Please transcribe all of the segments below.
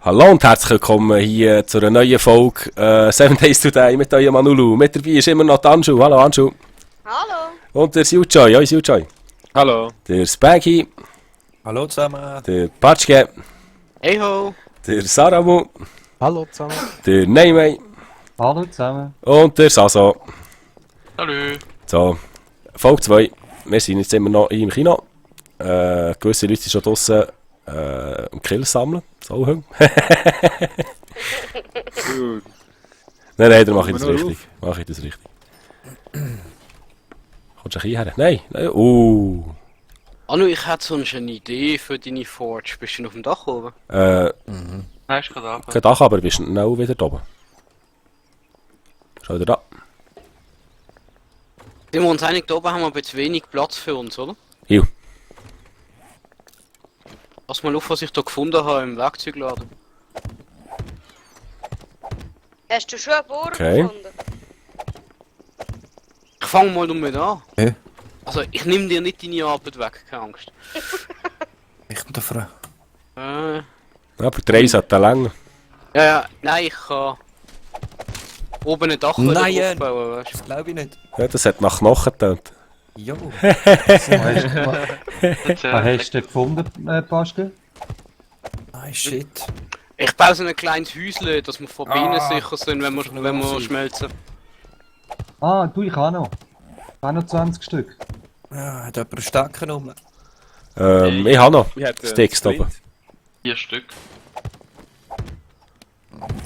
Hallo und herzlich willkommen hier zu einer neuen Folge 7 Days Today mit eurem Manulu. Mit dabei ist immer noch die Anschu. Hallo Anschu. Hallo. Und der Sujoy. Hoi Sujoy. Hallo. Der Spaggy. Hallo zusammen. Der Patschke. Hey ho. Der Saramu. Hallo zusammen. Der Neymay. Hallo zusammen. Und der Saso. Hallo. So, Folge 2. Wir sind jetzt immer noch im Kino. Gewisse Leute sind schon draussen Kills sammeln. So hung. Nein, dann mache ich das richtig. Kommst du ein hierher? Nein. Anu, ich hätte sonst eine Idee für deine Forge. Bist du noch auf dem Dach oben? Nein, ist gerade ab. Kein Dach, aber du bist schnell wieder da oben. Schau wieder da. Sind wir uns einig, da oben haben wir ein bisschen wenig Platz für uns, oder? Hiu. Pass mal auf, was ich da gefunden habe im Werkzeugladen. Hast du schon einen Bohrer Okay. gefunden? Ich fange mal damit an. Hä? Also, ich nehme dir nicht deine Arbeit weg, keine Angst. Ich bin der Frau. Äh, Aber 3 sollte länger. ja, nein, ich kann oben ein Dach wieder Nein, aufbauen, weißt Das glaube ich nicht. Ja, das hat nach Knochen getönt. Jo. Was hast du denn gefunden, Paschke? Nein, shit. du? Ich baue so ein kleines Häuschen, dass wir vor Bienen sicher sind, wenn wir sein. schmelzen. Ah, du, ich auch noch. Ich habe noch 20 Stück. Ja, hat jemand einen Stecken rum? Ich habe noch Ich hätte Sticks da oben. 4 Stück.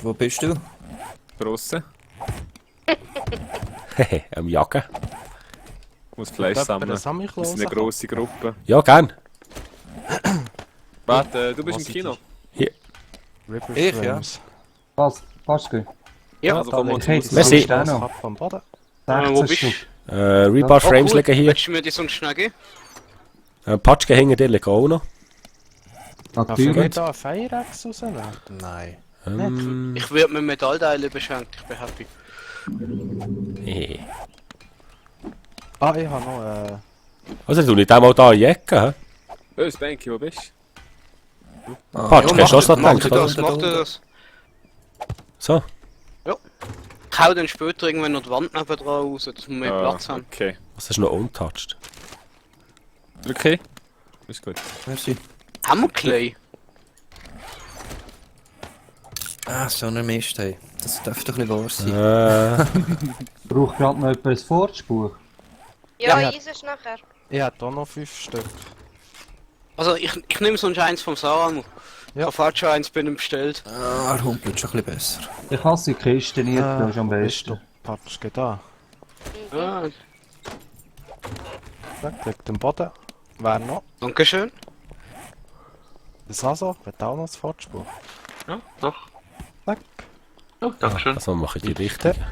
Wo bist du? Grosse. Hehe, am Jagen. Ich muss Fleisch sammeln. Eine Das ist eine Samichlose. grosse Gruppe. Ja, gern. Warte, du bist Was im Kino. Ich, ja. Was? Paschke? Ja, Also komm mal Okay, zu das Merci. ist auch noch. Ab vom Boden. wo 16 bist du? Stück. Rebar Frames liegen hier. Willst du mir die sonst schnell geben? Patschke hinter dir liegen auch noch. Darf ich Natürlich. da einen Fireaxe rausnehmen? Nein. Ich werde mit Metallteilen beschenkt, ich bin happy. Hehe. Ah, ich habe noch Also, du nicht einmal da in die Ecke, hä? Hey, Spanky, wo bist Patschke, hast du auch Mach gedacht, dir oder? das, mach dir das. So. Ich hau dann später irgendwann noch die Wand neben dran raus, dass wir mehr du? Platz haben. Okay. Was ist noch untouched? Okay. Ist gut. Merci. Haben wir Clay? Ah, so ein Mist, hey. Das dürfte ein bisschen wahr sein. Braucht gerade noch jemand ein Fortspur? Ja, Ja. ist es nachher. ich habe hier noch 5 Stück. Also ich nehme sonst eins vom Saarang. Ja. Ich habe fast schon eins bei ihm bestellt. Ah, er humpelt schon ein bisschen besser. Ich hasse die Kiste nicht, das ist am Bist du besten. Patschke da? Ah, Zack, liegt am Boden. Wer noch? Dankeschön. Der Saso, wird auch noch das Fortspur. Ja, doch. Zack. Oh, Dankeschön. Also mache ich die Bitte. richtig.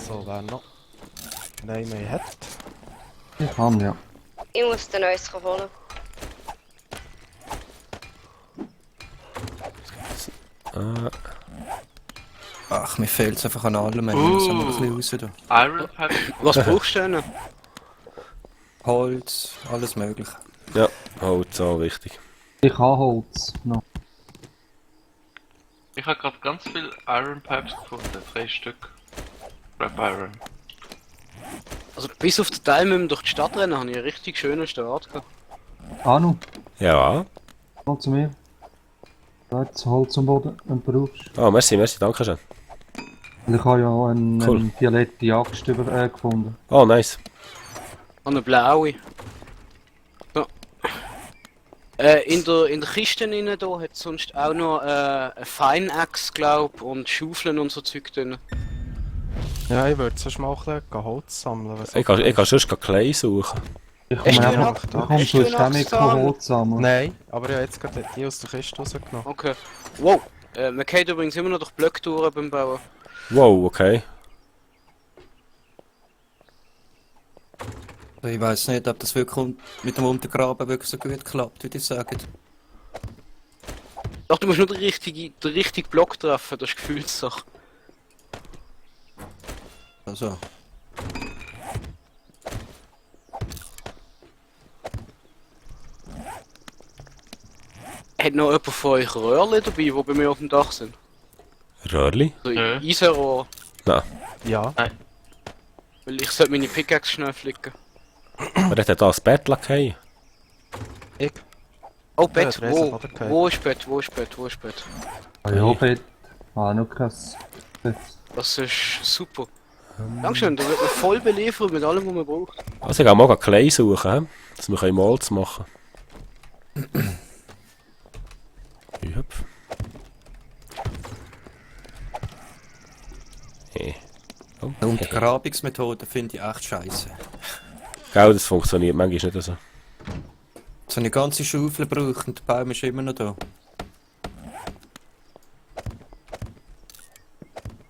So, wer noch? Nein, mehr hat. Ich kann, ja. Ich muss den Neues holen. Ach, mir fehlt es einfach an allem. Wir müssen mal ein bisschen raus da. Iron Pack. Was brauchst du denn? Holz, alles mögliche. Ja, halt so wichtig. Ich habe Holz noch. Ich habe gerade ganz viel Iron Pipes gefunden. 3 Stück. Rap Iron. Also bis auf den Teil mit dem durch die Stadt rennen habe ich einen richtig schönen Start gehabt. Anu, Ja. komm zu mir. Da hat das Holz am Boden und brauchst. Oh, merci, danke schön. Und ich habe ja auch eine Cool. violette Axt gefunden. Oh, nice. Und eine blaue. So. In der Kiste innen da hat es sonst auch noch eine Feinachs, glaub, und Schaufeln und so Zeug drin. Ja, ich würde sonst mal ein bisschen Holz sammeln. Was Ich kann sonst Clay suchen. Ich Hast komme du einfach, noch- ich komme hast du sonst noch auch mit gesammelt? Holz sammeln. Nein, aber ich habe jetzt gerade die aus der Kiste rausgenommen. Okay. Wow. Man geht übrigens immer noch durch Blöcke durch beim Bauen. Wow, okay. Ich weiß nicht, ob das wirklich mit dem Untergraben wirklich so gut klappt, wie die sagen. Doch, du musst nur den richtigen Block treffen, das ist Gefühlssache. Also, Hat noch jemand von euch Röhrli dabei, die bei mir auf dem Dach sind? Röhrli? So Nö. Eisenrohr. Ja. Weil ich sollte meine Pickaxe schnell flicken. Wer hat denn da das Bett fallen? Ich. Oh, Bett, der Rest hat er gehabt. wo ist Bett, wo ist Bett, wo ist Bett? Ah ja, Bett. Ah, noch kein Bett. Das ist super. Dankeschön, da wird man voll beliefert mit allem, was man braucht. Also ich kann mal Klei suchen, hä? Dass wir Molz machen können. Hüpf. Hey. Oh, Und die Grabungsmethode finde ich echt scheiße. Gell, das funktioniert manchmal nicht so. So eine ganze Schaufel braucht und der Baum ist immer noch da.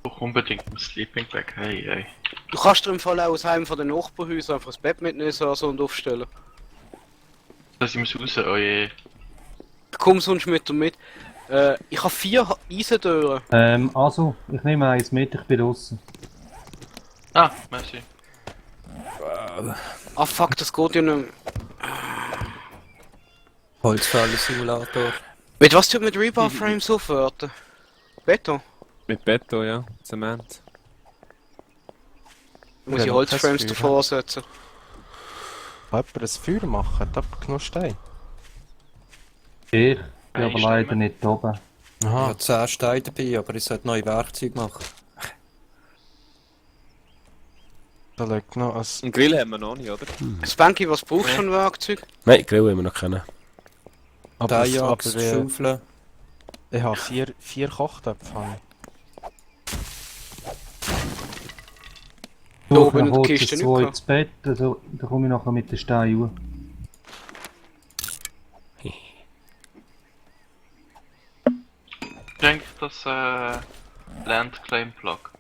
Doch unbedingt ein Sleeping Bag, hey. Du kannst dir im Fall auch aus einem von den Nachbarhäusern einfach das Bett mitnehmen so und aufstellen. Lass ich muss raus, oh je. Ich komm sonst mit dir mit. Ich habe 4 Eisentüren. Also, ich nehme eins mit, ich bin draussen. Ah, merci. Ah fuck, das geht ja nicht. Holzfäller-Simulator. Mit was tut mit Rebar-Frames aufwerten? Beton? Mit Beton, ja. Zement. Muss ich noch Holzframes kein Feuer, davor setzen? Kann jemand ein Feuer machen? Hat aber genug Stein? Ich bin aber Nein, leider stimmt. nicht oben. Ich habe 10 Steine dabei, aber ich sollte neue Werkzeuge machen. Da liegt noch ein... Einen Grill haben wir noch nicht, oder? Spanky, was brauchst du für ein Werkzeug? Nein, Grill haben wir noch keinen. Aber, Ajax, Schaufeln. ich habe 4 Kochtöpfe. habe ich. Da So, oben in dann der holt Kiste es so nicht ins Bett, also, da komme ich nachher mit den Steinen raus. Bringt das Land Claim Block.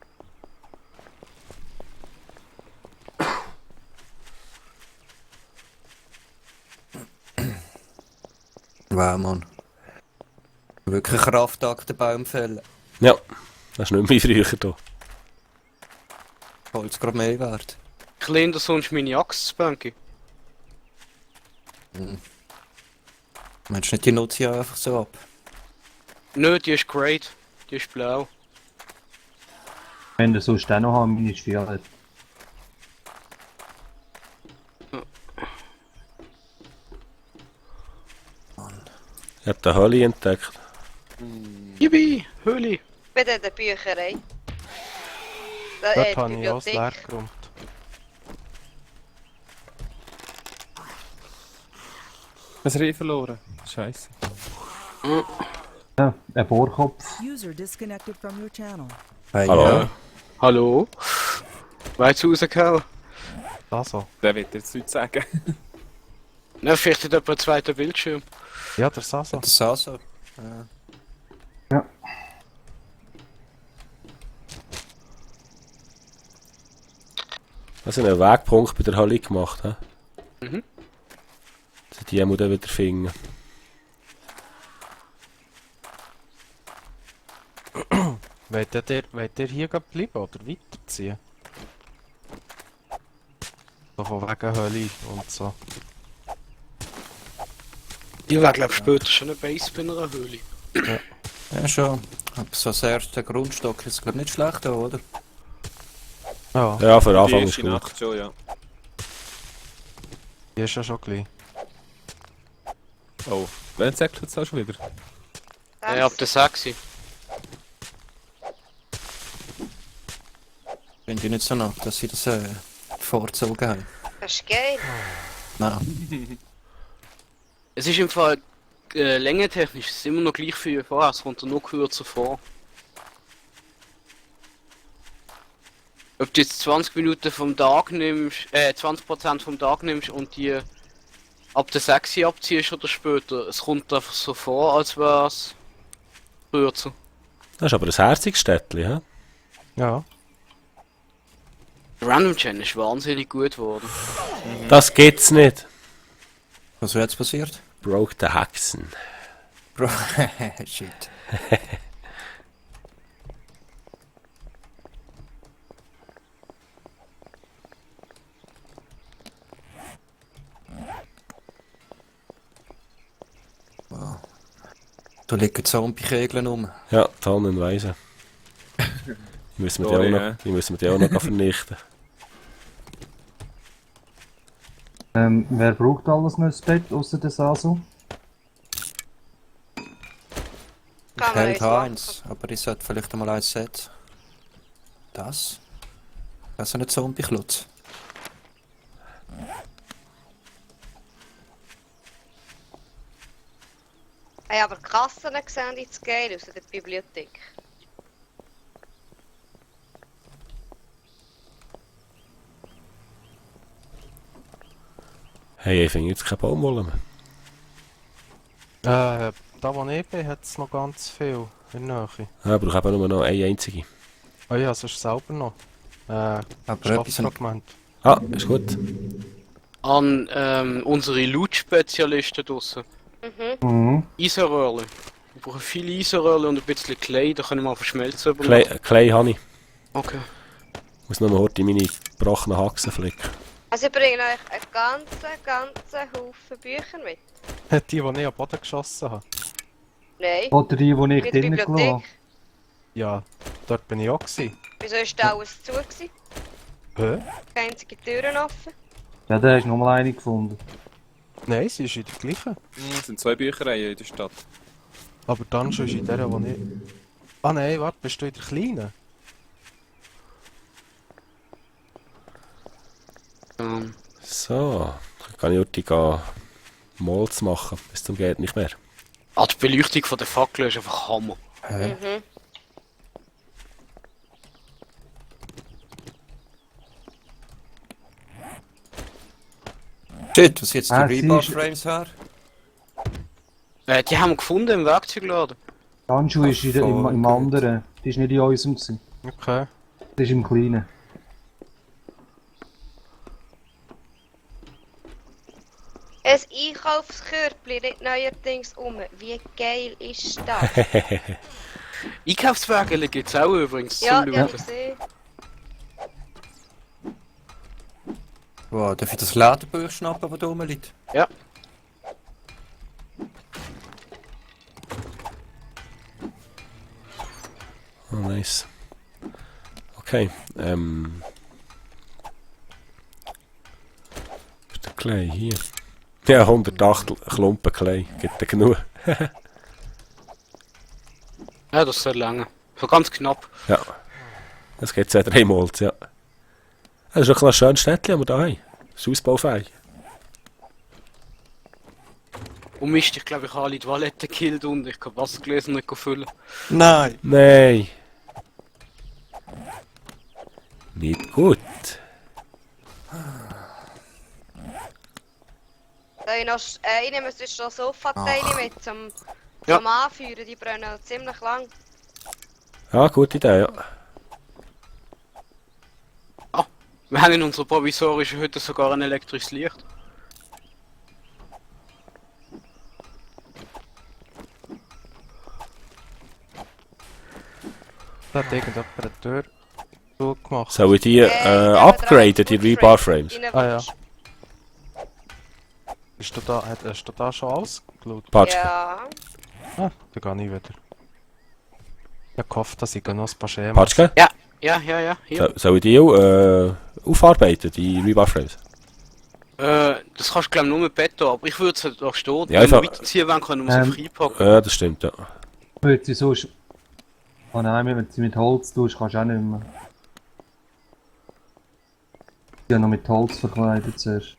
Wow, Mann. Wirklich ein Kraftakt, den Baum fällen. Ja, das ist nicht mehr wie früher hier. Holz gerade mehr wert. Ich lehne dir sonst meine Axt, Spanky. Meinst du nicht, die nutze ich einfach so ab? Nö, die ist great. Die ist blau. Wenn du sonst auch noch haben, meine ist violett. Ich habe den Hölle entdeckt. Yippie, Höhle. Bei der Bücherei. Da, Dort die habe ich auch das leer Bibliothek. geräumt. Was habe ich verloren? Scheiße. Ja, ein Bohrkopf. User disconnected from your channel. Hey, Hallo? Ja. Hallo? Weit rausgehauen? Also. Der wird jetzt nichts sagen. Na, vielleicht hat jemand einen zweiten Bildschirm. Ja, der Sasa. Das ist auch so. Was haben einen Wegpunkt bei der Hölle gemacht, hä? Mhm. Dass die muss dann wieder finden. Wollt ihr hier bleiben oder weiterziehen? So von wegen Hölle und so. Ich wäre glaub später schon eine Base bei einer Höhle. Ja, schon. Aber so das erste Grundstock ist glaub nicht schlecht, oder? Ja, Ja, für den Die Anfang ist erste gut. Nacht schon, ja. die ist ja schon gleich. Oh, wen sagt du jetzt auch schon wieder? Ja, ab der 6. Finde ich nicht so nach, dass sie das vorgezogen haben. Das ist geil. Nein. Es ist im Fall längetechnisch, es ist immer noch gleich viel vorher, es kommt noch kürzer vor. Ob du jetzt 20 Minuten vom Tag nimmst, 20% vom Tag nimmst und die ab der 6 abziehst oder später, es kommt einfach so vor, als wäre es kürzer. Das ist aber ein herziges Städtchen, hä? Ja. Random Gen ist wahnsinnig gut geworden. Das gibt's nicht. Was ist jetzt passiert? Broke the Hexen. Bro, shit. Wow. Da liegen Zombie-Kegeln rum. Ja, tonnenweise. Die müssen wir Sorry, die auch ja. noch, die müssen wir die auch noch vernichten. Wer braucht alles noch ein Bett, außer der Sasu? Kann Ich man hält uns eins, aber ich sollte vielleicht einmal eins setzen. Das? Das ist ein Zombie-Klutz. Hey, aber die Kassen sehen jetzt geil aus in der Bibliothek. Hey, ich finde jetzt keine Baumwolle mehr. Da wo ich bin, hat es noch ganz viel in der Nähe. Ja, ich brauche eben nur noch eine einzige. Oh ja, sonst selber noch. Aber etwas Stoffragment. Ah, ist gut. An unsere Loot-Spezialisten draussen. Mhm. Eisenröhrle. Wir brauchen viele Eisenröhrle und ein bisschen Clay, da können wir mal verschmelzen. Clay habe ich. Okay. Muss nur noch heute meine gebrochenen Haxen flicken. Also ich bringe euch einen ganzen Haufen Bücher mit. Die ich am Boden geschossen habe. Nein, Oder die ich in der drinnen gelassen habe. Bibliothek. Ja, dort bin ich auch gewesen. Wieso ist da alles zu gewesen? Hä? Keine einzige Türen offen. Ja, da hast du nochmal eine gefunden. Nein, sie ist in der gleichen. Es sind 2 Büchereien in der Stadt. Aber dann schon ist in der, wo ich... Ah nein, warte, bist du in der kleinen? So, dann kann ich heute gehen Molz machen. Bis zum geht nicht mehr. Die Beleuchtung von der Fackel ist einfach Hammer. Mhm. Shit, was jetzt die Sie ist- Rebar-Frames her? Die haben wir gefunden im Werkzeugladen. Die Handschuhe ist im Voll gut. anderen. Die ist nicht in unserem gewesen. Okay. Die ist im kleinen. Ein Einkaufskörpli nicht neuerdings Wie geil ist das? Einkaufswagen gibt es auch übrigens Ja, zum die habe Looten. ich gesehen. Wow, darf ich das Lederbuch schnappen, das da rumliegt? Ja. Oh, nice. Okay, ist der Clay hier? Ja, 108 Klumpen Clay. Gibt er genug? Ja, das soll lange. So ganz knapp. Ja. Das geht 2-3 Molz, ja. Das ist doch ein schönes Städtchen, aber da haben. Das ist ausbaufähig. Und Mist, ich glaube, ich habe alle die Toiletten gekillt und ich kann Wassergläser nicht füllen. Nein! Nein. Nicht gut. Ich nehme sonst noch Sofateile mit zum Anführen. Die brennen ziemlich lang. Ja, gute Idee, ja. Wir haben in unserer provisorischen Hütte sogar ein elektrisches Licht. Da hat irgendjemand eine Tür zugemacht. Soll ich die gehen wir upgraden, dran, die Woodframe Rebar Frames? reinwünschen. Ah, ja. Hast du da schon ausgeschaut? Patschke. Ja. Ah, da gehe ich wieder. Ich hab gehofft, dass ich noch ein paar Schemen... Patschke? Ja, hier. Soll ich die auch aufarbeiten, die Rebar Frames? Das kannst du glaube ich nur mit Beton, aber ich würde es halt auch stehen. Ja, Wenn wir einfach- weiterziehen wollen, können wir sie freipacken. Ja, das stimmt, ja. Würde sie sonst... Oh nein, wenn du sie mit Holz tust, kannst du auch nicht mehr. Sie haben noch mit Holz verkleidet zuerst.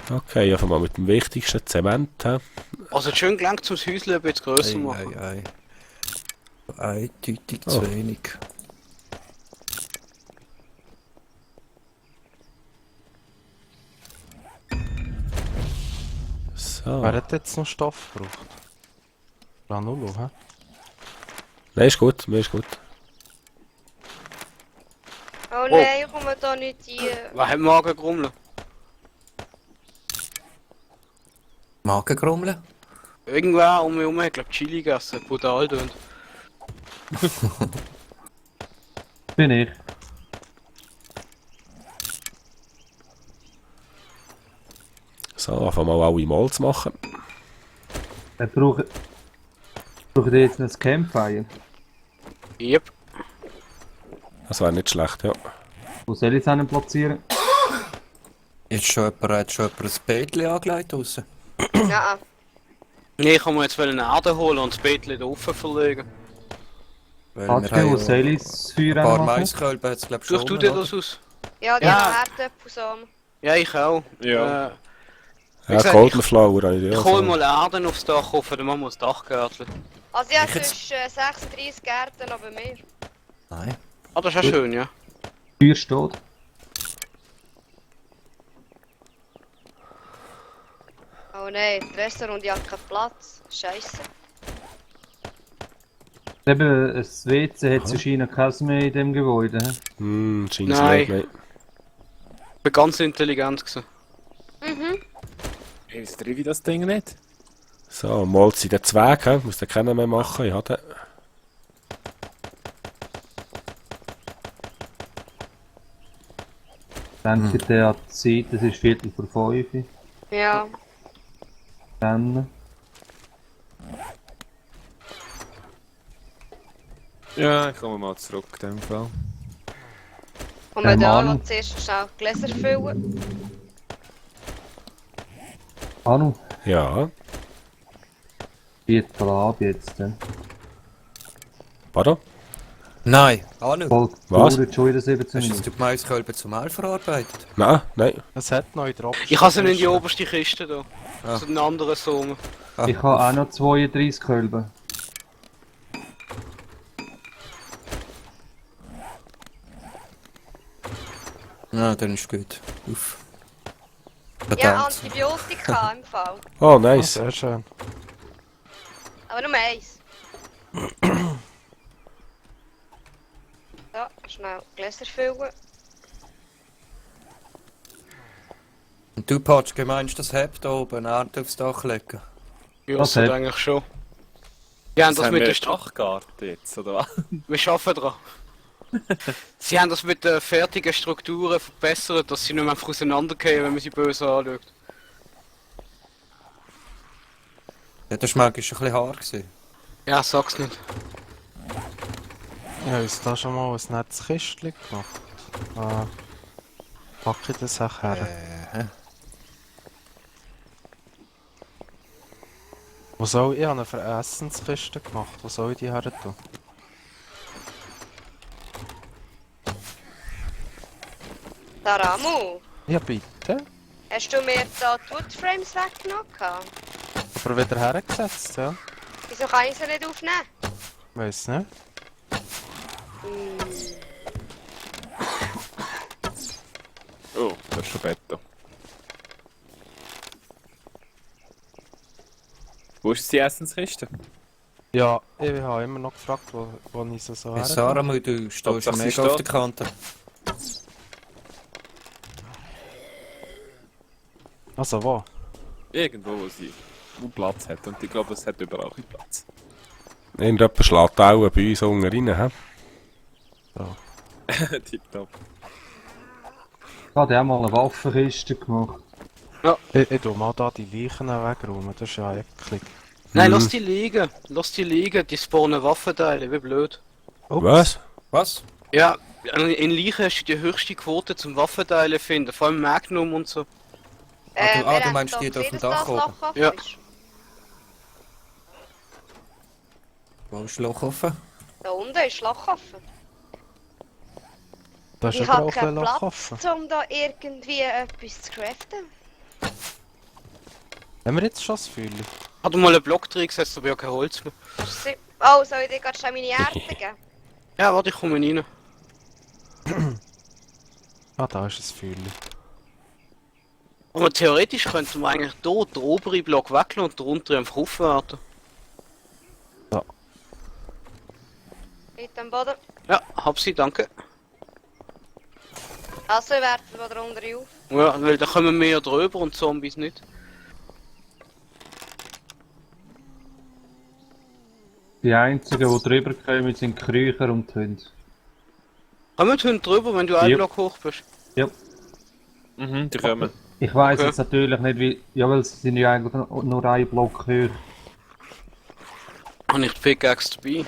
Okay, einfach mal mit dem wichtigsten Zement. He. Also schön gelangt zum Häusle ein bisschen grösser machen. Ei. Eindeutig Oh. zu wenig. So. Wer hat jetzt noch Stoff gebraucht? Ranullo, hä? Nein, ist gut, mir ist gut. Oh nein, ich komme da nicht rein. Wer hat Magen grummeln? Magengrummeln? Irgendwer um mich herum hat glaube Chili gegessen, brutal tönt. Bin ich. So, einfach mal alle mal zu machen. Braucht ihr jetzt ein Campfire? Yep. Das wäre nicht schlecht, ja. Wo soll ich es hin platzieren? Hat schon jemand ein Bettchen angelegt draussen? Ja, Nee, ich kann mir jetzt eine Erde holen und das Bettchen da offen verlegen. Weil Hatke, wo ja soll ich das Feuer ein paar machen? Maiskölben hat's glaub ich Such schon. du dir oder? das aus? ja, die Ja. haben Erdäpfelsamen. Ja, ich auch. Ja. Wie Ja, gesagt, Golden Flower habe ich Ich ja. hol So. mal Erden aufs Dach auf, dann machen wir das Dachgärtchen. Also ich habe Ich jetzt- sonst 36 Gärten noch bei mir. Nein. Ah, das ist ja schön, ja. Feuer steht. Oh nein, das Restaurant hat keinen Platz. Scheiße. Eben, das WC hat anscheinend keins mehr in dem Gebäude. Hä? Scheint Nein. nicht, nein. Ich bin ganz intelligent gewesen. Mhm. Ich weiß wie das Ding nicht. So, mal sind der Zweig, he? Muss der keinen mehr machen, ja. Den. Denkt ihr an die Zeit, das ist Viertel vor 5. Ja. Dann. Ja, ich komme mal zurück in dem Fall. Und wir da Manu. noch zuerst schnell Gläser füllen. Anu, Ja. Viertel ab jetzt. Pardon? Nein, Anu. Voll Was? dauert schon wieder 17 Hast du Minuten. die Maiskölben zum Mehl verarbeitet? Nein, nein. Es hat noch in der Ich habe sie in die oberste Kiste da. Ah. Zu den anderen Sommer. Ich habe auch noch 32 Kölben. Ja, dann ist gut. Uff. Ja, Verdammt. Antibiotika im Fall. Oh, Ah, nice. sehr schön. Aber nur eins. So, schnell Gläser füllen. Und du, Patschke, meinst du, das hebt da oben eine Erde aufs Dach legen? Ja, Was das hat hat- eigentlich schon. Die haben das mit der der Strache. Dachgarten jetzt, oder was? Wir arbeiten dran. Sie haben das mit den fertigen Strukturen verbessert, dass sie nicht mehr einfach auseinandergehen, wenn man sie böse anschaut. Ja, das war manchmal schon ein bisschen hart gewesen. Ja, sag's nicht. Ich habe uns da schon mal ein nettes Kistchen gemacht. Packe ich das auch her. Wo soll ich eine Essenskiste gemacht? Wo soll ich die her tun? Daramu, Ja, bitte. hast du mir da die Woodframes weggenommen? Aber wieder hergesetzt, ja? Wieso kann ich sie nicht aufnehmen? Weiss nicht. Oh, das ist schon Beton. Wo ist die Essenskiste? Ja, ich habe immer noch gefragt, wo ich sie so Hey, her Sarah, du stehst Hauptsache, sie mega auf der steht. Kante. Also wo? Irgendwo, wo sie wo Platz hat. Und ich glaube, es hat überall ein Platz. Irgendjemand schlägt auch bei uns unten rein, he? Tipptopp. Ich habe auch mal eine Waffenkiste gemacht. Ich tu mal da die Leichen wegräumen, das ist ja eklig. Nein, Mhm. lass die liegen. Lass die liegen, die spawnen Waffenteile, wie blöd. Ups. Was? Was? Ja, in Leichen hast du die höchste Quote zum Waffenteile finden, vor allem Magnum und so. du wir haben meinst doch die da auf dem gesehen, dass Dach das oben? Loch offen Ja. ist. Wo ist das Loch offen? Da unten ist das Loch offen. Da ist Ich aber habe auch ein keinen Loch Platz, offen. um da irgendwie etwas zu craften. Haben wir jetzt schon das Feuer? Hat mal einen Block drin gesetzt, aber ja kein Holz mehr. Oh, soll ich dir gerade schnell meine Erde geben? Ja, warte, ich komme rein. Ah, da ist das Feuer. Aber theoretisch könnten wir eigentlich hier den oberen Block weglassen und darunter einfach aufwerten. Mit am Boden. Ja, hab sie, danke. Also, werfen wir darunter auf. Ja, weil da kommen wir ja drüber und Zombies nicht. Die einzigen, die drüber kommen, sind die Krücher und die Hunde. Kommen die Hunde drüber, wenn du einen Ja. Block hoch bist? Mhm, die kommen. Ich weiss Okay. jetzt natürlich nicht wie... Ja, weil sie sind ja eigentlich nur ein Block höher. Habe ich die Pickaxe dabei?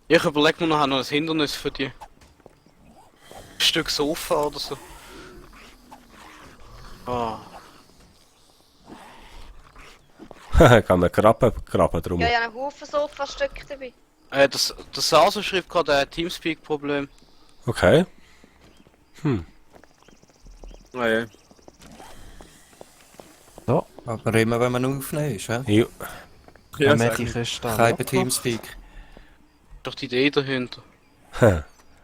Ich überlege mir nachher noch ein Hindernis für die. Ein Stück Sofa oder so. Ah. Kann man graben drum. Ja, ich habe einen Haufen Sofastücke dabei. Das Saso schreibt gerade ein Teamspeak-Problem. Okay. Ah, ja. Aber immer wenn man aufnehmen ist, hä? Ja. Ja, Eine sag Medic-Kiste haben Kein wir. Teamspeak. Doch die Idee dahinter.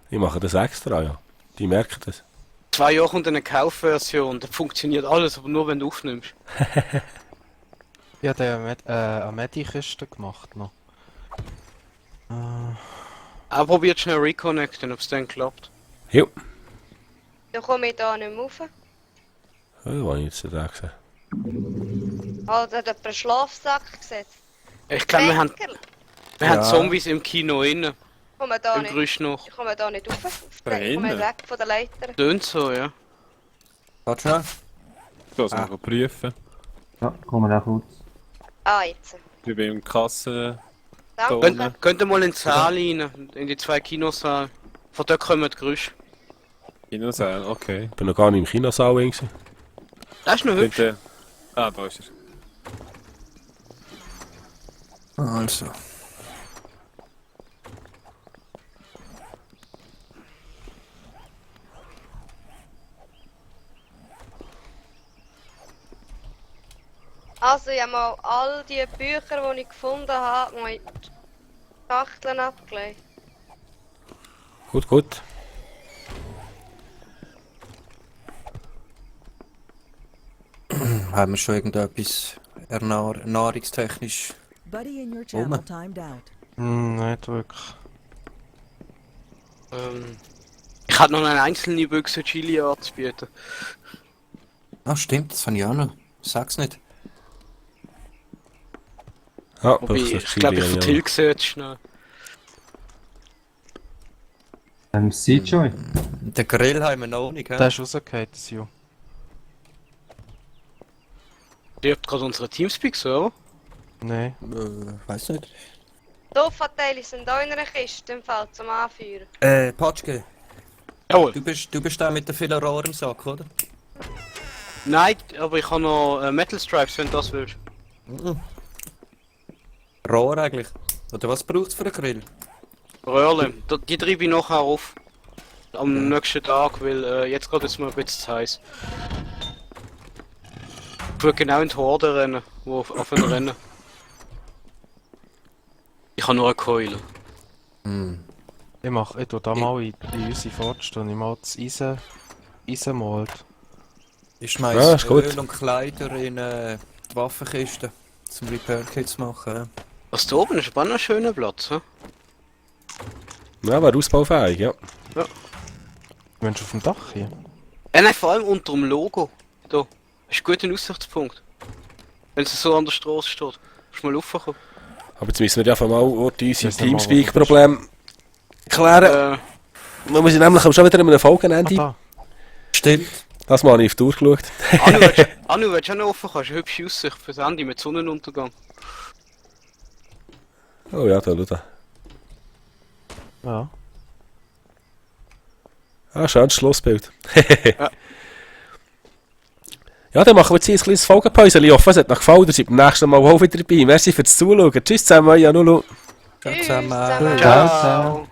Ich mache das extra, ja. Die merken das. 2 Jahre und eine Kaufversion, da funktioniert alles, aber nur wenn du aufnimmst. Ich habe eine Medic-Kiste gemacht noch. Auch probiert schnell reconnecten, ob es dann klappt. Ja. Dann komme ich da nicht mehr rauf. Oh, was habe ich jetzt da gesehen? Oder hat jemand einen Schlafsack gesetzt? Ich glaube, wir haben Ja. Zombies im Kino innen. Ich komme da Im nicht. Gerüst noch. Ich komme da nicht rauf. Ich komme Drinnen? weg von der Leiter. Tönt so, ja. Warte schnell. Das mal prüfen. Ja, kommen wir auch kurz. Ah, jetzt. Ich bin im Kassen. Danke. Könnt ihr mal in die Saal rein, in die 2 Kinosaal. Von dort kommen die Geräusche. Kinosaal, okay. Ich bin noch gar nicht im Kinosaal gewesen. Das ist noch hübsch. Bitte. Ah, da ist er. Also. Also, ich habe mal all die Bücher, die ich gefunden habe, mal in die Schachteln abgelegt. Gut, gut. Haben wir schon irgendetwas nahrungstechnisch? Buddy in your channel timed out. Nicht wirklich. Ich hatte noch eine einzelne Büchse Chili anzubieten. Ah, stimmt, das habe ich auch noch. Sag's nicht. Ja, Wobei, Büchse ich glaube, ich Chili, ja. vertilge jetzt schnell. Sieht schon. Den Grill haben wir noch nicht, hä? Der ist rausgefallen, das Ju. Ihr habt gerade unsere Teamspeak-Server. Nein. Weiß nicht. Sofateile sind auch in einer Kiste im Fall zum Anführen. Patschke, Jawohl. du bist der mit den vielen Rohren im Sack, oder? Nein, aber ich habe noch Metal Stripes, wenn du das willst. Rohr eigentlich. Oder was braucht's für einen Grill? Röhrle, die treibe ich nachher auf. Am nächsten Tag, weil jetzt gerade ist mir ein bisschen zu heiß. Ich will genau in die Horde rennen, wo auf ein Rennen. Ich habe nur eine Keule. Ich tue da mal in unsere Fortstunde mal das Eisen malt. Ich Ja, schmeiß ist gut. Öl und Kleider in die Waffenkiste zum Repair-Kits machen. Ja. Was da oben ist, aber noch ein schöner Platz. He? Ja, war ausbaufähig, ja. Wenn du auf dem Dach hier? Nein, vor allem unter dem Logo. Da. Ist ein guter Aussichtspunkt. Wenn es so an der Straße steht. Kannst du mal raufkommen. Aber jetzt müssen wir ja mal unsere Wissen wir mal, Teamspeak-Probleme klären. Wir müssen nämlich schon wieder in einem Folgenende. Da. Stimmt. Das mal habe ich auf die Uhr geschaut. Anu, willst du auch noch offen? Kannst du eine hübsche Aussicht fürs Handy mit Sonnenuntergang. Oh ja, da, schau da. Ja. Ah, schönes Schlussbild. Ja, dann machen wir jetzt hier ein kleines Folgenpäuschen. Ich hoffe, es hat euch gefallen. Ihr seid beim nächsten Mal auch wieder dabei. Merci fürs Zuschauen. Tschüss zusammen, ja, Nulu. Ciao zusammen. Tschüss zusammen. Ciao zusammen.